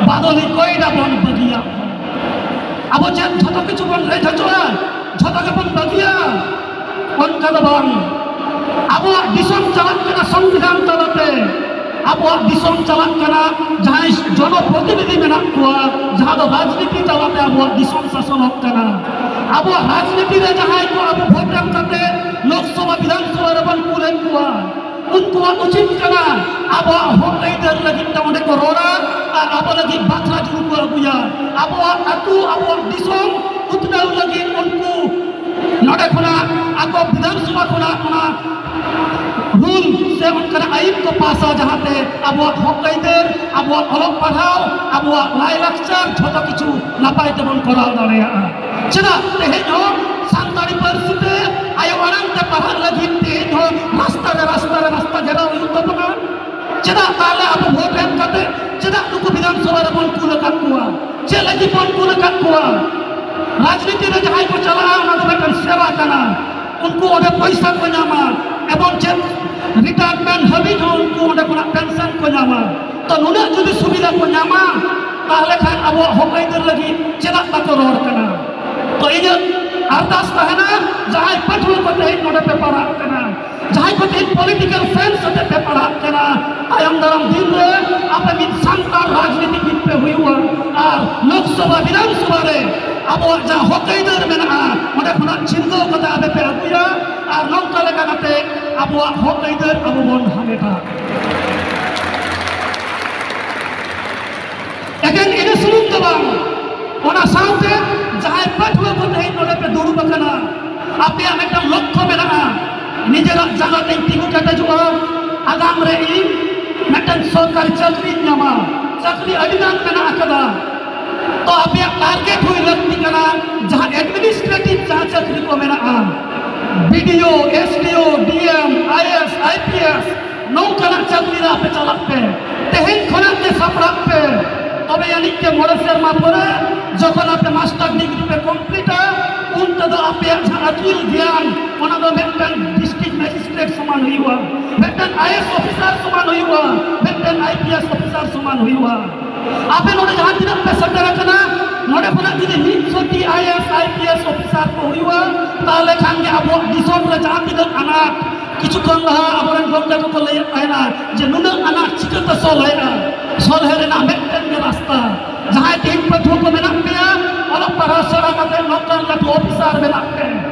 ᱵᱟᱫᱚᱞᱤ ᱠᱚᱭᱰᱟ ᱵᱚᱱ ᱵᱟᱹᱜᱤᱭᱟᱜ ᱢᱟ᱾" ᱟᱵᱚ ᱪᱮᱫ ᱡᱷᱚᱛᱚ ᱠᱤᱪᱷᱩ ᱵᱚᱱ ᱨᱮᱡ ᱦᱚᱪᱚᱜᱼᱟ? ᱡᱷᱚᱛᱚ ᱜᱮᱵᱚᱱ ᱵᱟᱹᱜᱤᱭᱟ? ᱚᱱᱠᱟ ᱫᱚ ᱵᱟᱝ᱾ ᱟᱵᱚᱣᱟᱜ ᱫᱤᱥᱚᱢ ᱪᱟᱞᱟᱜ ᱠᱟᱱᱟ ᱥᱚᱝᱵᱤᱫᱷᱟᱱ ᱛᱟᱞᱟᱛᱮ, ᱟᱵᱚᱣᱟᱜ ᱫᱤᱥᱚᱢ ᱪᱟᱞᱟᱜ ᱠᱟᱱᱟ ᱡᱟᱦᱟᱸᱭ ᱡᱚᱱᱚᱯᱨᱚᱛᱤᱱᱤᱫᱷᱤ ᱢᱮᱱᱟᱜ ᱠᱚᱣᱟ, ᱡᱟᱦᱟᱸ ᱫᱚ ᱨᱟᱡᱽᱱᱤᱛᱤ ᱛᱟᱞᱟᱛᱮ ᱟᱵᱚᱣᱟᱜ ᱫᱤᱥᱚᱢ ᱥᱟᱥᱚᱱᱚᱜ ᱠᱟᱱᱟ᱾ ᱟᱵᱚᱣᱟᱜ ᱨᱟᱡᱽᱱᱤᱛᱤ ᱨᱮ ᱡᱟᱦᱟᱸᱭ ᱠᱚ ᱟᱵᱚ ᱵᱷᱳᱴ ᱮᱢ ᱠᱟᱛᱮ ᱞᱳᱠᱥᱚᱵᱷᱟ, ᱵᱤᱫᱷᱟᱱᱥᱚᱵᱷᱟ ᱨᱮᱵᱚᱱ ᱠᱩᱞᱮᱫ ᱠᱚᱣᱟ, ᱩᱱᱠᱩᱣᱟᱜ ᱩᱪᱤᱛ ᱠᱟᱱᱟ ᱟᱵᱚᱣᱟᱜ ᱦᱚᱠ ᱟᱹᱭᱫᱟᱹᱨ ᱞᱟᱹᱜᱤᱫ ᱛᱮ ᱚᱸᱰᱮ ᱠᱚ ᱨᱚᱲᱟ ᱟᱨ ᱟᱵᱚ ᱞᱟᱹᱜᱤᱫ ᱵᱟᱠᱷᱨᱟ ᱡᱩᱲᱩ ᱠᱚ ᱟᱹᱜᱩᱭᱟ᱾ ᱟᱵᱚᱣᱟᱜ ᱟᱹᱛᱩ, ᱟᱵᱚᱣᱟᱜ ᱫᱤᱥᱚᱢ ᱩᱛᱱᱟᱹᱣ ᱞᱟᱹᱜᱤᱫ ᱩᱱᱠᱩ ᱱᱚᱰᱮ ᱠᱷᱚᱱᱟᱜ ᱟᱠᱚ ᱵᱤᱫᱷᱟᱱ ᱥᱚᱵᱷᱟ ᱠᱷᱚᱱᱟᱜ ᱚᱱᱟ ᱨᱩᱞ ᱥᱮ ᱚᱱᱠᱟᱱᱟᱜ ᱟᱹᱭᱤᱱ ᱠᱚ ᱯᱟᱥᱟ, ᱡᱟᱦᱟᱸᱛᱮ ᱟᱵᱚᱣᱟᱜ ᱦᱚᱠ ᱟᱹᱭᱫᱟᱹᱨ, ᱟᱵᱚᱣᱟᱜ ᱚᱞᱚᱜ ᱯᱟᱲᱦᱟᱣ, ᱟᱵᱚᱣᱟᱜ ᱞᱟᱭᱼᱞᱟᱠᱪᱟᱨ ᱡᱷᱚᱛᱚ ᱠᱤᱪᱷᱩ ᱱᱟᱯᱟᱭ ᱛᱮᱵᱚᱱ ᱠᱚᱨᱟᱣ ᱫᱟᱲᱮᱭᱟᱜᱼᱟ᱾ ᱪᱮᱫᱟᱜ ᱛᱮᱦᱮᱧ ᱦᱚᱸ ᱥᱟᱱᱛᱟᱲᱤ ᱯᱟᱹᱨᱥᱤ ᱛᱮ ᱟᱭᱳ ᱟᱲᱟᱝ ᱛᱮ ᱯᱟᱲᱦᱟᱜ ᱞᱟᱹᱜᱤᱫ ᱛᱮᱦᱮᱧ ᱦᱚᱸ ᱨᱟᱥᱛᱟ ᱨᱮ, ᱨᱟᱥᱛᱟ ᱨᱮ ᱨᱟᱥᱛᱟ ᱜᱷᱮᱨᱟᱣ ᱦᱩᱭᱩᱜ ᱛᱟᱵᱚᱱᱟ? ᱪᱮᱫᱟᱜ ᱛᱟᱦᱞᱮ ᱟᱵᱚ ᱵᱷᱳᱴ ᱮᱢ ᱠᱟᱛᱮ ᱪᱮᱫᱟᱜ ᱱᱩᱠᱩ ᱵᱤᱫᱷᱟᱱ ᱥᱚᱵᱷᱟ ᱨᱮᱵᱚᱱ ᱠᱩᱞ ᱟᱠᱟᱫ ᱠᱚᱣᱟ? ᱪᱮᱫ ᱞᱟᱹᱜᱤᱫ ᱵᱚᱱ ᱠᱩᱞ ᱟᱠᱟᱫ ᱠᱚᱣᱟ? ᱨᱟᱡᱽᱱᱤᱛᱤ ᱨᱮ ᱡᱟᱦᱟᱸᱭ ᱠᱚ ᱪᱟᱞᱟᱜᱼᱟ, ᱚᱱᱟ ᱫᱚ ᱢᱤᱫᱴᱟᱝ ᱥᱮᱵᱟ ᱠᱟᱱᱟ᱾ ᱩᱱᱠᱩ ᱚᱸᱰᱮ ᱯᱚᱭᱥᱟ ᱠᱚ ᱧᱟᱢᱟ ᱮᱵᱚᱝ ᱪᱮᱫ ᱨᱤᱴᱟᱭᱟᱨᱢᱮᱱᱴ ᱦᱟᱹᱵᱤᱡ ᱦᱚᱸ ᱩᱱᱠᱩ ᱚᱸᱰᱮ ᱠᱷᱚᱱᱟᱜ ᱯᱮᱱᱥᱚᱱ ᱠᱚ ᱧᱟᱢᱟ᱾ ᱛᱚ ᱱᱩᱱᱟᱹᱜ ᱡᱩᱫᱤ ᱥᱩᱵᱤᱫᱷᱟ ᱠᱚ ᱧᱟᱢᱟ, ᱛᱟᱦᱞᱮ ᱠᱷᱟᱱ ᱟᱵᱚᱣᱟᱜ ᱦᱚᱠ ᱟᱹᱭᱫᱟᱹᱨ ᱞᱟᱹᱜᱤᱫ ᱪᱮᱫᱟᱜ ᱵᱟᱠᱚ ᱨᱚᱲ ᱠᱟᱱᱟ? ᱛᱚ ᱤᱧᱟᱹᱜ ᱟᱨᱫᱟᱥ ᱛᱟᱦᱮᱱᱟ, ᱡᱟᱦᱟᱸᱭ ᱯᱟᱹᱴᱷᱩᱣᱟᱹ ᱠᱚ ᱛᱮᱦᱮᱧ ᱱᱚᱰᱮ ᱯᱮ ᱯᱟᱲᱦᱟᱜ ᱠᱟᱱᱟ, ᱡᱟᱦᱟᱸᱭ ᱠᱚ ᱛᱮᱦᱮᱧ ᱯᱚᱞᱤᱴᱤᱠᱟᱞ ᱥᱟᱭᱮᱱᱥ ᱟᱛᱮ ᱯᱮ ᱯᱟᱲᱦᱟᱜ ᱠᱟᱱᱟ, ᱛᱟᱭᱚᱢ ᱫᱟᱨᱟᱢ ᱫᱤᱱ ᱨᱮ ᱟᱯᱮ ᱢᱤᱫ ᱥᱟᱱᱛᱟᱲ ᱨᱟᱡᱽᱱᱤᱛᱤᱵᱤᱫ ᱯᱮ ᱦᱩᱭᱩᱜᱼᱟ᱾ ᱟᱨ ᱞᱳᱠᱥᱚᱵᱷᱟ, ᱵᱤᱫᱷᱟᱱ ᱥᱚᱵᱷᱟ ᱨᱮ ᱟᱵᱚᱣᱟᱜ ᱡᱟᱦᱟᱸ ᱦᱚᱠ ᱟᱹᱭᱫᱟᱹᱨ ᱢᱮᱱᱟᱜᱼᱟ, ᱚᱸᱰᱮ ᱠᱷᱚᱱᱟᱜ ᱪᱷᱤᱱᱜᱟᱹᱣ ᱠᱟᱛᱮ ᱟᱯᱮ ᱯᱮ ᱟᱹᱜᱩᱭᱟ᱾ ᱟᱨ ᱱᱚᱝᱠᱟ ᱞᱮᱠᱟ ᱠᱟᱛᱮ ᱟᱵᱚᱣᱟᱜ ᱦᱚᱠ ᱟᱹᱭᱫᱟᱹᱨ ᱟᱵᱚ ᱵᱚᱱ ᱦᱟᱢᱮᱴᱟ᱾ ᱮᱠᱮᱱ ᱤᱱᱟᱹ ᱥᱩᱢᱩᱝ ᱫᱚ ᱵᱟᱝ, ᱚᱱᱟ ᱥᱟᱶᱛᱮ ᱡᱟᱦᱟᱸᱭ ᱯᱟᱹᱴᱷᱩᱣᱟᱹ ᱠᱚ ᱛᱮᱦᱮᱧ ᱱᱚᱰᱮ ᱯᱮ ᱫᱩᱲᱩᱵ ᱟᱠᱟᱱᱟ, ᱟᱯᱮᱭᱟᱜ ᱢᱤᱫᱴᱟᱝ ᱞᱚᱠᱠᱷᱚ ᱢᱮᱱᱟᱜᱼᱟ, ᱱᱤᱡᱮᱨᱟᱜ ᱡᱟᱸᱜᱟ ᱛᱮᱧ ᱛᱤᱸᱜᱩ ᱠᱮᱴᱮᱡᱚᱜᱼᱟ, ᱟᱜᱟᱢ ᱨᱮ ᱤᱧ ᱢᱤᱫᱴᱟᱝ ᱥᱚᱨᱠᱟᱨᱤ ᱪᱟᱹᱠᱨᱤᱧ ᱧᱟᱢᱟ᱾ ᱪᱟᱹᱠᱨᱤ ᱟᱹᱰᱤ ᱜᱟᱱ ᱢᱮᱱᱟᱜ ᱟᱠᱟᱫᱟ, ᱛᱚ ᱟᱯᱮᱭᱟᱜ ᱴᱟᱨᱜᱮᱴ ᱦᱩᱭ ᱞᱟᱹᱠᱛᱤ ᱠᱟᱱᱟ ᱡᱟᱦᱟᱸ ᱮᱰᱢᱤᱱᱤᱥᱴᱨᱮᱴᱤᱵᱷ ᱡᱟᱦᱟᱸ ᱪᱟᱹᱠᱨᱤ ᱠᱚ ᱢᱮᱱᱟᱜᱼᱟ, BDO, SDO, DM, IAS, IPS, ᱱᱚᱝᱠᱟᱱᱟᱜ ᱪᱟᱹᱠᱨᱤ ᱨᱮ ᱟᱯᱮ ᱪᱟᱞᱟᱜ ᱯᱮ, ᱛᱮᱦᱮᱧ ᱠᱷᱚᱱᱟᱜ ᱜᱮ ᱥᱟᱯᱲᱟᱜ ᱯᱮ᱾ ᱛᱚᱵᱮ ᱟᱹᱱᱤᱡ ᱜᱮ ᱢᱚᱬᱮ ᱥᱮᱨᱢᱟ ᱯᱚᱨᱮ ᱡᱚᱠᱷᱚᱱ ᱟᱯᱮ ᱢᱟᱥᱴᱟᱨ ᱰᱤᱜᱽᱨᱤ ᱯᱮ ᱠᱚᱢᱯᱞᱤᱴᱟ, ᱩᱱ ᱛᱮᱫᱚ ᱟᱯᱮᱭᱟᱜ ᱡᱟᱦᱟᱸ ᱟᱹᱠᱤᱞ ᱜᱮᱭᱟᱱ, ᱚᱱᱟ ᱫᱚ ᱢᱤᱫᱴᱟᱝ ᱰᱤᱥᱴᱨᱤᱠᱴ ᱢᱮᱡᱤᱥᱴᱨᱮᱴ ᱥᱚᱢᱟᱱ ᱦᱩᱭᱩᱜᱼᱟ, ᱢᱤᱫᱴᱟᱝ ᱟᱭᱮᱥ ᱚᱯᱷᱤᱥᱟᱨ ᱥᱚᱢᱟᱱ ᱦᱩᱭᱩᱜᱼᱟ, ᱢᱤᱫᱴᱟᱝ ᱟᱭᱯᱤᱮᱥ ᱚᱯᱷᱤᱥᱟᱨ ᱥᱚᱢᱟᱱ ᱦᱩᱭᱩᱜᱼᱟ᱾ ᱟᱯᱮ ᱱᱚᱰᱮ ᱡᱟᱦᱟᱸ ᱛᱤᱱᱟᱹᱜ ᱯᱮ ᱥᱮᱴᱮᱨ ᱟᱠᱟᱱᱟ, ᱱᱚᱰᱮ ᱠᱷᱚᱱᱟᱜ ᱡᱩᱫᱤ ᱢᱤᱫ ᱥᱚ ᱴᱤ ᱟᱭᱮᱥ ᱟᱭᱯᱤᱮᱥ ᱚᱯᱷᱤᱥᱟᱨ ᱠᱚ ᱦᱩᱭᱩᱜᱼᱟ, ᱛᱟᱦᱚᱞᱮ ᱠᱷᱟᱱ ᱜᱮ ᱟᱵᱚᱣᱟᱜ ᱫᱤᱥᱚᱢ ᱨᱮ ᱡᱟᱦᱟᱸ ᱛᱤᱱᱟᱹᱜ ᱟᱱᱟᱴ, ᱠᱤᱪᱷᱩ ᱠᱷᱚᱱ ᱞᱟᱦᱟ ᱟᱵᱚᱨᱮᱱ ᱜᱚᱢᱠᱮ ᱠᱚᱠᱚ ᱞᱟᱹᱭᱮᱫ ᱛᱟᱦᱮᱱᱟ ᱡᱮ ᱱᱩᱱᱟᱹᱜ ᱟᱱᱟᱴ ᱪᱤᱠᱟᱹᱛᱮ ᱥᱚᱞᱦᱮᱜᱼᱟ? ᱥᱚᱞᱦᱮ ᱨᱮᱱᱟᱜ ᱢᱤᱫᱴᱮᱱ ᱜᱮ ᱨᱟᱥᱛᱟ, ᱡᱟᱦᱟᱸᱭ ᱛᱮᱦᱮᱧ ᱯᱟᱹᱴᱷᱩᱣᱟᱹ ᱠᱚ ᱢᱮᱱᱟᱜ ᱯᱮᱭᱟ, ᱚᱞᱚᱜ ᱯᱟᱲᱦᱟᱣ ᱥᱮᱬᱟ ᱠᱟᱛᱮ ᱱᱚᱝᱠᱟᱱ ᱞᱟᱹᱴᱩ ᱚᱯᱷᱤᱥᱟᱨ ᱵᱮᱱᱟᱜ ᱯᱮ᱾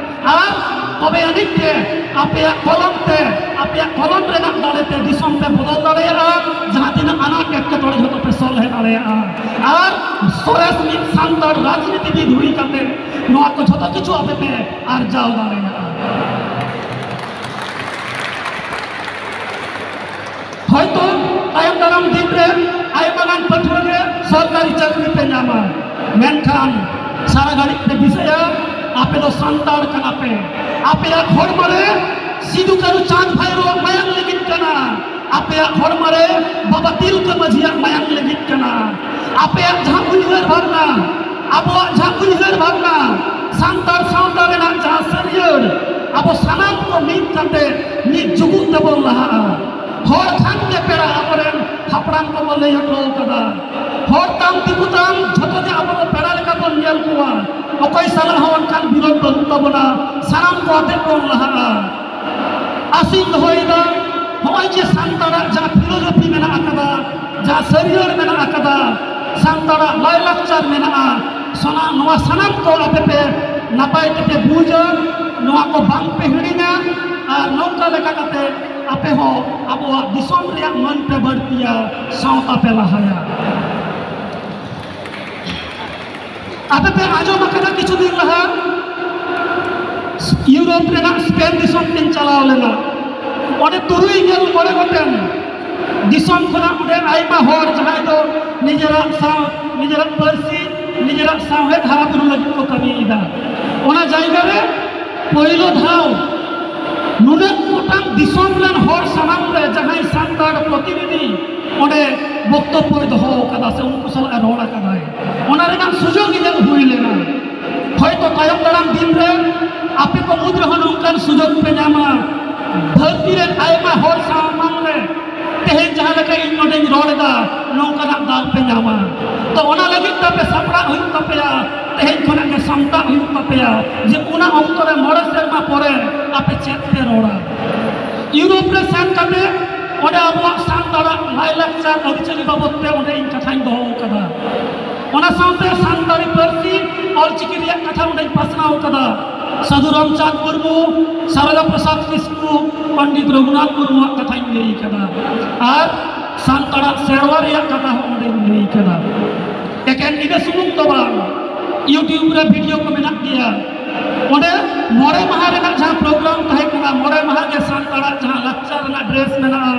ᱟᱨ ᱛᱚᱵᱮ ᱟᱹᱱᱤᱡ ᱜᱮ ᱟᱯᱮᱭᱟᱜ ᱠᱚᱞᱚᱢ ᱛᱮ, ᱟᱯᱮᱭᱟᱜ ᱠᱚᱞᱚᱢ ᱨᱮᱱᱟᱜ ᱫᱟᱲᱮ ᱛᱮ ᱫᱤᱥᱚᱢ ᱯᱮ ᱵᱚᱫᱚᱞ ᱫᱟᱲᱮᱭᱟᱜᱼᱟ᱾ ᱡᱟᱦᱟᱸ ᱛᱤᱱᱟᱹᱜ ᱟᱱᱟᱴ ᱮᱴᱠᱮᱴᱚᱬᱮ ᱡᱷᱚᱛᱚ ᱯᱮ ᱥᱚᱞᱦᱮ ᱫᱟᱲᱮᱭᱟᱜᱼᱟ᱾ ᱟᱨ ᱥᱚᱨᱮᱥ ᱢᱤᱫ ᱥᱟᱱᱛᱟᱲ ᱨᱟᱡᱽᱱᱤᱛᱤᱵᱤᱫ ᱦᱩᱭ ᱠᱟᱛᱮ ᱱᱚᱣᱟ ᱠᱚ ᱡᱷᱚᱛᱚ ᱠᱤᱪᱷᱩ ᱟᱯᱮ ᱯᱮ ᱟᱨᱡᱟᱣ ᱫᱟᱲᱮᱭᱟᱜᱼᱟ᱾ ᱦᱚᱭᱛᱚ ᱛᱟᱭᱚᱢ ᱫᱟᱨᱟᱢ ᱫᱤᱱ ᱨᱮ ᱟᱭᱢᱟ ᱜᱟᱱ ᱯᱟᱹᱴᱷᱩᱣᱟᱹ ᱜᱮ ᱥᱚᱨᱠᱟᱨᱤ ᱪᱟᱹᱠᱨᱤ ᱯᱮ ᱧᱟᱢᱟ, ᱢᱮᱱᱠᱷᱟᱱ ᱥᱟᱨᱟ ᱜᱷᱟᱹᱲᱤᱡ ᱯᱮ ᱫᱤᱥᱟᱹᱭᱟ, ᱟᱯᱮ ᱫᱚ ᱥᱟᱱᱛᱟᱲ ᱠᱟᱱᱟ ᱯᱮ᱾ ᱟᱯᱮᱭᱟᱜ ᱦᱚᱲᱢᱚ ᱨᱮ ᱥᱤᱫᱩ ᱠᱟᱹᱱᱩ ᱪᱟᱸᱫᱽ ᱵᱷᱟᱭᱨᱳᱣᱟᱜ ᱢᱟᱭᱟᱝ ᱞᱤᱸᱜᱤᱱ ᱠᱟᱱᱟ, ᱟᱯᱮᱭᱟᱜ ᱦᱚᱲᱢᱚ ᱨᱮ ᱵᱟᱵᱟ ᱛᱤᱞᱠᱟᱹ ᱢᱟᱹᱡᱷᱤᱭᱟᱜ ᱢᱟᱭᱟᱝ ᱞᱤᱸᱜᱤᱱ ᱠᱟᱱᱟ᱾ ᱟᱯᱮᱭᱟᱜ ᱡᱟᱦᱟᱸ ᱩᱭᱦᱟᱹᱨ ᱵᱷᱟᱵᱽᱱᱟ, ᱟᱵᱚᱣᱟᱜ ᱡᱟᱦᱟᱸ ᱩᱭᱦᱟᱹᱨ ᱵᱷᱟᱵᱽᱱᱟ, ᱥᱟᱱᱛᱟᱲ ᱥᱟᱶᱛᱟ ᱨᱮᱱᱟᱜ ᱡᱟᱦᱟᱸ ᱥᱟᱹᱨᱭᱟᱹᱲ, ᱟᱵᱚ ᱥᱟᱱᱟᱢ ᱠᱚ ᱢᱤᱫ ᱠᱟᱛᱮ ᱢᱤᱫ ᱡᱩᱜᱩᱫ ᱛᱮᱵᱚᱱ ᱞᱟᱦᱟᱜᱼᱟ᱾ ᱦᱚᱲ ᱠᱷᱟᱱ ᱜᱮ ᱯᱮᱲᱟ, ᱟᱵᱚᱨᱮᱱ ᱦᱟᱯᱲᱟᱢ ᱠᱚᱠᱚ ᱞᱟᱹᱭ ᱦᱚᱴᱚ ᱟᱠᱟᱫᱟ᱾ ᱦᱚᱲ ᱛᱟᱢ, ᱫᱤᱠᱩ ᱛᱟᱢ, ᱡᱷᱚᱛᱚ ᱜᱮ ᱟᱵᱚ ᱫᱚ ᱯᱮᱲᱟ ᱞᱮᱠᱟ ᱵᱚᱱ ᱧᱮᱞ ᱠᱚᱣᱟ᱾ ᱚᱠᱚᱭ ᱥᱟᱞᱟᱜ ᱦᱚᱸ ᱚᱱᱠᱟᱱ ᱵᱤᱨᱳᱫᱷ ᱵᱟᱹᱱᱩᱜ ᱛᱟᱵᱚᱱᱟ᱾ ᱥᱟᱱᱟᱢ ᱠᱚ ᱟᱛᱮ ᱵᱚᱱ ᱞᱟᱦᱟᱜᱼᱟ᱾ ᱟᱥᱤᱧ ᱫᱚᱦᱚᱭᱮᱫᱟ, ᱱᱚᱜᱼᱚᱭ ᱡᱮ ᱥᱟᱱᱛᱟᱲᱟᱜ ᱡᱟᱦᱟᱸ ᱯᱷᱤᱞᱳᱡᱚᱯᱷᱤ ᱢᱮᱱᱟᱜ ᱟᱠᱟᱫᱟ, ᱡᱟᱦᱟᱸ ᱥᱟᱹᱨᱭᱟᱹᱲ ᱢᱮᱱᱟᱜ ᱟᱠᱟᱫᱟ, ᱥᱟᱱᱛᱟᱲᱟᱜ ᱞᱟᱭᱞᱟᱠᱪᱟᱨ ᱢᱮᱱᱟᱜᱼᱟ, ᱥᱟᱱᱟ-, ᱱᱚᱣᱟ ᱥᱟᱱᱟᱢ ᱠᱚ ᱟᱯᱮ ᱯᱮ ᱱᱟᱯᱟᱭ ᱛᱮᱯᱮ ᱵᱩᱡᱟ, ᱱᱚᱣᱟ ᱠᱚ ᱵᱟᱝ ᱯᱮ ᱦᱤᱲᱤᱧᱟ᱾ ᱟᱨ ᱱᱚᱝᱠᱟ ᱞᱮᱠᱟ ᱠᱟᱛᱮ ᱟᱯᱮ ᱦᱚᱸ ᱟᱵᱚᱣᱟᱜ ᱫᱤᱥᱚᱢ ᱨᱮᱭᱟᱜ ᱢᱟᱹᱱ ᱯᱮ ᱵᱟᱹᱲᱛᱤᱭᱟ, ᱥᱟᱶᱛᱟ ᱯᱮ ᱞᱟᱦᱟᱭᱟ᱾ ᱟᱯᱮ ᱯᱮ ᱟᱸᱡᱚᱢ ᱟᱠᱟᱫᱟ, ᱠᱤᱪᱷᱩ ᱫᱤᱱ ᱞᱟᱦᱟ ᱤᱭᱩᱨᱳᱯ ᱨᱮᱱᱟᱜ ᱥᱯᱮᱱ ᱫᱤᱥᱚᱢ ᱛᱮᱧ ᱪᱟᱞᱟᱣ ᱞᱮᱱᱟ᱾ ᱚᱸᱰᱮ ᱛᱩᱨᱩᱭ ᱜᱮᱞ ᱢᱚᱬᱮ ᱜᱚᱴᱮᱱ ᱫᱤᱥᱚᱢ ᱠᱷᱚᱱᱟᱜ ᱚᱸᱰᱮ ᱟᱭᱢᱟ ᱦᱚᱲ, ᱡᱟᱦᱟᱸᱭ ᱫᱚ ᱱᱤᱡᱮᱨᱟᱜ ᱥᱟᱶ, ᱱᱤᱡᱮᱨᱟᱜ ᱯᱟᱹᱨᱥᱤ, ᱱᱤᱡᱮᱨᱟᱜ ᱥᱟᱶᱦᱮᱫ ᱦᱟᱨᱟ ᱵᱩᱨᱩ ᱞᱟᱹᱜᱤᱫ ᱠᱚ ᱠᱟᱹᱢᱤᱭᱮᱫᱟ᱾ ᱚᱱᱟ ᱡᱟᱭᱜᱟ ᱨᱮ ᱯᱳᱭᱞᱳ ᱫᱷᱟᱣ ᱱᱩᱱᱟᱹᱜ ᱜᱚᱴᱟᱝ ᱫᱤᱥᱚᱢ ᱨᱮᱱ ᱦᱚᱲ ᱥᱟᱢᱟᱝ ᱨᱮ ᱡᱟᱦᱟᱸᱭ ᱥᱟᱱᱛᱟᱲ ᱯᱨᱚᱛᱤᱱᱤᱫᱷᱤ ᱚᱸᱰᱮ ᱵᱚᱠᱛᱚᱵᱵᱚᱭ ᱫᱚᱦᱚ ᱟᱠᱟᱫᱟ ᱥᱮ ᱩᱱᱠᱩ ᱥᱟᱞᱟᱜ ᱮ ᱨᱚᱲ ᱟᱠᱟᱫᱟᱭ, ᱚᱱᱟ ᱨᱮᱱᱟᱜ ᱥᱩᱡᱳᱜᱽ ᱤᱧᱟᱹᱜ ᱦᱩᱭ ᱞᱮᱱᱟ᱾ ᱦᱚᱭᱛᱚ ᱛᱟᱭᱚᱢ ᱫᱟᱨᱟᱢ ᱫᱤᱱ ᱨᱮ ᱟᱯᱮ ᱠᱚ ᱢᱩᱫᱽ ᱨᱮᱦᱚᱸ ᱱᱚᱝᱠᱟᱱ ᱥᱩᱡᱳᱜᱽ ᱯᱮ ᱧᱟᱢᱟ᱾ ᱫᱷᱟᱹᱨᱛᱤ ᱨᱮᱱ ᱟᱭᱢᱟ ᱦᱚᱲ ᱥᱟᱢᱟᱝ ᱨᱮ ᱛᱮᱦᱮᱧ ᱡᱟᱦᱟᱸ ᱞᱮᱠᱟ ᱤᱧ ᱱᱚᱰᱮᱧ ᱨᱚᱲ ᱮᱫᱟ, ᱱᱚᱝᱠᱟᱱᱟᱜ ᱫᱟᱣ ᱯᱮ ᱧᱟᱢᱟ᱾ ᱛᱚ, ᱚᱱᱟ ᱞᱟᱹᱜᱤᱫ ᱛᱮ ᱟᱯᱮ ᱥᱟᱯᱲᱟᱜ ᱦᱩᱭᱩᱜ ᱛᱟᱯᱮᱭᱟ, ᱛᱮᱦᱮᱧ ᱠᱷᱚᱱᱟᱜ ᱜᱮ ᱥᱟᱢᱴᱟᱜ ᱦᱩᱭᱩᱜ ᱛᱟᱯᱮᱭᱟ ᱡᱮ ᱚᱱᱟ ᱚᱠᱛᱚ ᱨᱮ ᱢᱚᱬᱮ ᱥᱮᱨᱢᱟ ᱯᱚᱨᱮ ᱟᱯᱮ ᱪᱮᱫ ᱯᱮ ᱨᱚᱲᱟ᱾ ᱤᱭᱩᱨᱳᱯ ᱨᱮ ᱥᱮᱱ ᱠᱟᱛᱮ ᱚᱸᱰᱮ ᱟᱵᱚᱣᱟᱜ ᱥᱟᱱᱛᱟᱲᱟᱜ ᱞᱟᱭᱼᱞᱟᱠᱪᱟᱨ ᱟᱹᱨᱤᱪᱟᱹᱞᱤ ᱵᱟᱵᱚᱫ ᱛᱮ ᱚᱸᱰᱮ ᱤᱧ ᱠᱟᱛᱷᱟᱧ ᱫᱚᱦᱚ ᱟᱠᱟᱫᱟ᱾ ᱚᱱᱟ ᱥᱟᱶᱛᱮ ᱥᱟᱱᱛᱟᱲᱤ ᱯᱟᱹᱨᱥᱤ ᱚᱞᱪᱤᱠᱤ ᱨᱮᱭᱟᱜ ᱠᱟᱛᱷᱟ ᱚᱸᱰᱮᱧ ᱯᱟᱥᱱᱟᱣ ᱟᱠᱟᱫᱟ᱾ ᱥᱟᱹᱫᱷᱩ ᱨᱟᱢᱪᱟᱸᱫᱽ ᱢᱩᱨᱢᱩ, ᱥᱟᱨᱚᱫᱟ ᱯᱨᱚᱥᱟᱫᱽ ᱠᱤᱥᱠᱩ, ᱯᱚᱱᱰᱤᱛ ᱨᱚᱜᱷᱩᱱᱟᱛᱷ ᱢᱩᱨᱢᱩᱣᱟᱜ ᱠᱟᱛᱷᱟᱧ ᱞᱟᱹᱭ ᱠᱟᱫᱟ, ᱟᱨ ᱥᱟᱱᱛᱟᱲᱟᱜ ᱥᱮᱨᱣᱟ ᱨᱮᱭᱟᱜ ᱠᱟᱛᱷᱟ ᱦᱚᱸ ᱚᱸᱰᱮᱧ ᱞᱟᱹᱭ ᱠᱟᱫᱟ᱾ ᱮᱠᱮᱱ ᱤᱱᱟᱹ ᱥᱩᱢᱩᱝ ᱫᱚ ᱵᱟᱝ, YouTube ᱨᱮ ᱵᱷᱤᱰᱤᱭᱳ ᱠᱚ ᱢᱮᱱᱟᱜ ᱜᱮᱭᱟ᱾ ᱚᱸᱰᱮ ᱢᱚᱬᱮ ᱢᱟᱦᱟ ᱨᱮᱱᱟᱜ ᱡᱟᱦᱟᱸ ᱯᱨᱳᱜᱨᱟᱢ ᱛᱟᱦᱮᱸ ᱠᱟᱱᱟ, ᱢᱚᱬᱮ ᱢᱟᱦᱟ ᱜᱮ ᱥᱟᱱᱛᱟᱲᱟᱜ ᱡᱟᱦᱟᱸ ᱞᱟᱠᱪᱟᱨ ᱨᱮᱱᱟᱜ ᱰᱨᱮᱥ ᱢᱮᱱᱟᱜᱼᱟ,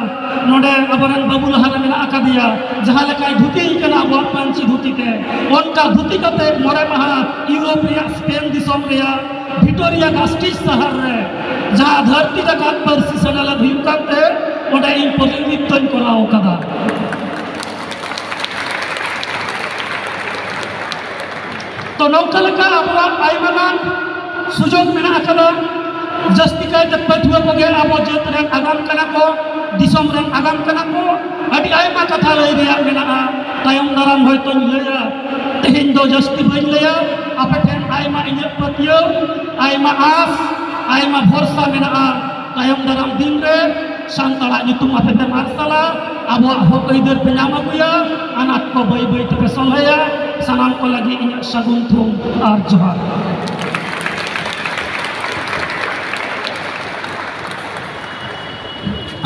ᱱᱚᱰᱮ ᱟᱵᱚᱨᱮᱱ ᱵᱟᱹᱵᱩ ᱞᱟᱦᱟ ᱨᱮ ᱢᱮᱱᱟᱜ ᱟᱠᱟᱫᱮᱭᱟ, ᱡᱟᱦᱟᱸ ᱞᱮᱠᱟᱭ ᱫᱷᱩᱛᱤ ᱠᱟᱱᱟ ᱟᱵᱚᱣᱟᱜ ᱯᱟᱹᱧᱪᱤ ᱫᱷᱩᱛᱤ ᱛᱮ, ᱚᱱᱠᱟ ᱫᱷᱩᱛᱤ ᱠᱟᱛᱮ ᱢᱚᱬᱮ ᱢᱟᱦᱟ ᱤᱭᱩᱨᱳᱯ ᱨᱮᱭᱟᱜ ᱥᱯᱮᱱ ᱫᱤᱥᱚᱢ ᱨᱮᱭᱟᱜ ᱵᱷᱤᱠᱴᱳᱨᱤᱭᱟ ᱜᱟᱥᱴᱤᱥ ᱥᱟᱦᱟᱨ ᱨᱮ ᱡᱟᱦᱟᱸ ᱫᱷᱟᱹᱨᱛᱤ ᱡᱟᱠᱟᱛ ᱯᱟᱹᱨᱥᱤ ᱥᱮᱱᱮᱞᱮᱫ ᱦᱩᱭᱩᱜ ᱠᱟᱱᱛᱮ, ᱚᱸᱰᱮ ᱤᱧ ᱯᱨᱚᱛᱤᱱᱤᱫᱷᱤᱛᱛᱚᱧ ᱠᱚᱨᱟᱣ ᱠᱟᱫᱟ᱾ ᱛᱚ, ᱱᱚᱝᱠᱟ ᱞᱮᱠᱟ ᱟᱵᱚᱣᱟᱜ ᱟᱭᱢᱟ ᱜᱟᱱ ᱥᱩᱡᱳᱜᱽ ᱢᱮᱱᱟᱜ ᱟᱠᱟᱫᱟ᱾ ᱡᱟᱹᱥᱛᱤ ᱠᱟᱭᱛᱮ ᱯᱟᱹᱴᱷᱩᱣᱟᱹ ᱠᱚᱜᱮ ᱟᱵᱚ ᱡᱟᱹᱛ ᱨᱮᱱ ᱟᱜᱟᱢ ᱠᱟᱱᱟ ᱠᱚ, ᱫᱤᱥᱚᱢ ᱨᱮᱱ ᱟᱜᱟᱢ ᱠᱟᱱᱟ ᱠᱚ᱾ ᱟᱹᱰᱤ ᱟᱭᱢᱟ ᱠᱟᱛᱷᱟ ᱞᱟᱹᱭ ᱨᱮᱭᱟᱜ ᱢᱮᱱᱟᱜᱼᱟ, ᱛᱟᱭᱚᱢ ᱫᱟᱨᱟᱢ ᱦᱚᱭᱛᱳᱧ ᱞᱟᱹᱭᱟ᱾ ᱛᱮᱦᱮᱧ ᱫᱚ ᱡᱟᱹᱥᱛᱤ ᱵᱟᱹᱧ ᱞᱟᱹᱭᱟ, ᱟᱯᱮ ᱴᱷᱮᱱ ᱟᱭᱢᱟ ᱤᱧᱟᱹᱜ ᱯᱟᱹᱛᱭᱟᱹᱣ, ᱟᱭᱢᱟ ᱟᱸᱥ, ᱟᱭᱢᱟ ᱵᱷᱚᱨᱥᱟ ᱢᱮᱱᱟᱜᱼᱟ᱾ ᱛᱟᱭᱚᱢ ᱫᱟᱨᱟᱢ ᱫᱤᱱ ᱨᱮ ᱥᱟᱱᱛᱟᱲᱟᱜ ᱧᱩᱛᱩᱢ ᱟᱯᱮ ᱯᱮ ᱢᱟᱨᱥᱟᱞᱟ, ᱟᱵᱚᱣᱟᱜ ᱦᱚᱠ ᱟᱹᱭᱫᱟᱹᱨ ᱯᱮ ᱧᱟᱢ ᱟᱹᱜᱩᱭᱟ, ᱟᱱᱟᱴ ᱠᱚ ᱵᱟᱹᱭ ᱵᱟᱹᱭ ᱛᱮᱯᱮ ᱥᱚᱞᱦᱮᱭᱟ᱾ ᱥᱟᱱᱟᱢ ᱠᱚ ᱞᱟᱹᱜᱤᱫ ᱤᱧᱟᱹᱜ ᱥᱟᱹᱜᱩᱱ ᱛᱷᱩᱢ ᱟᱨ ᱡᱚᱦᱟᱨ᱾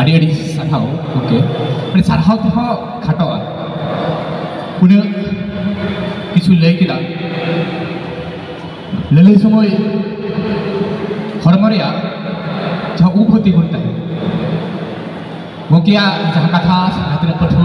ᱟᱹᱰᱤ ᱟᱹᱰᱤ ᱥᱟᱨᱦᱟᱣ ᱜᱚᱢᱠᱮ, ᱟᱹᱰᱤ ᱥᱟᱨᱦᱟᱣ ᱛᱮᱦᱚᱸ ᱠᱷᱟᱴᱚᱜᱼᱟ, ᱩᱱᱟᱹᱜ ᱠᱤᱪᱷᱩ ᱞᱟᱹᱭ ᱠᱮᱫᱟ᱾ ᱞᱟᱹᱞᱟᱹᱭ ᱥᱚᱢᱚᱭ ᱦᱚᱲᱢᱚ ᱨᱮᱭᱟᱜ ᱡᱟᱦᱟᱸ ᱩᱵ ᱦᱚᱸ ᱛᱤᱸᱜᱩᱱ ᱛᱟᱦᱮᱸᱫ᱾ ᱜᱚᱢᱠᱮᱭᱟᱜ ᱡᱟᱦᱟᱸ ᱠᱟᱛᱷᱟ, ᱡᱟᱦᱟᱸ ᱛᱤᱱᱟᱹᱜ ᱯᱟᱹᱴᱷᱩᱣᱟᱹ